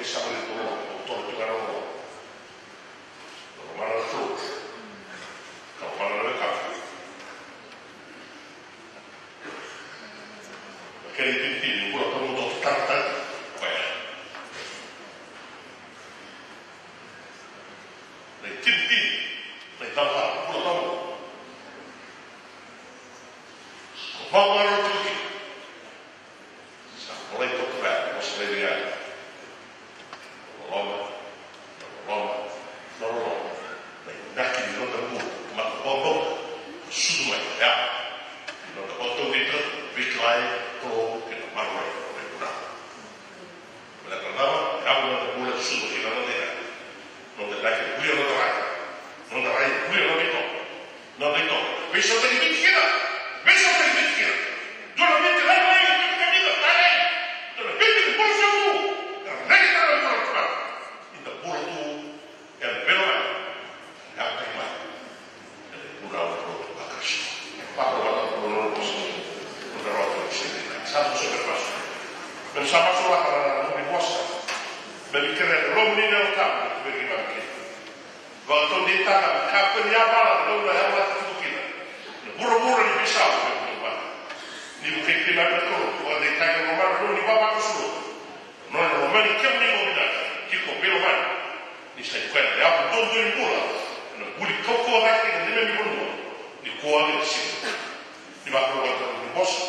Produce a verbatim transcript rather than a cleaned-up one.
Sa voli tu, o toro tu ga na loloma. Loloma na tu. Ka loloma na wekaqu. Na kena itinitini, bula tawamudu o tatara tani. Koya. Na itinitini, na icavacava, bula tawamudu. Ko vakarau tu kina. Sa volai toka vaya, vosa mai vei au. Na loloma, na loloma, na loloma. Na inaki ni noda bula, mata vakabauta, sucu mai, ya. Ni noda vakataudeitaka, veikilai, Kalou, kei na maroroi, na ivunau. Baleta na cava? Yavu na noda bula e sucu kina noda inaki. Noda inaki e vuya noda rai. Noda rai e vuya noda itovo. Noda itovo. Veisautaki Viti kina. Veisautaki Viti kina. Dua na Viti rai mai, Viti kina, rai mai. Dua na Viti ni bula sautu. Rai tale na bula tu. Eda bula tu. Ena veiwekani, ena yaga mai. Ena ivunau ni lotu vaKarisito. Vakarau vata na nona vosa. Nona roto ni sega ni sa vosa me masu. Me sa masu laka na nona vosa. Me ni kerea na lomani na Yalo Tabu me ni vaka kina. Vakataudeitaka na kakua ni yavala na gauna e yavalati tiko kina. Na vuravura ni veisau me vuravura. Ni vukei kina na Kalou, vakadeitaki na lomana na nona ivavakoso. Nona lomani kemuni vakavinaka, tiko veilomani. Ni sa i koya na yavu duadua ni bula, ena vuli kaukauwa cake ena neimami vanua, nikua kei na siga. Ni vakarau vata na nona vosa,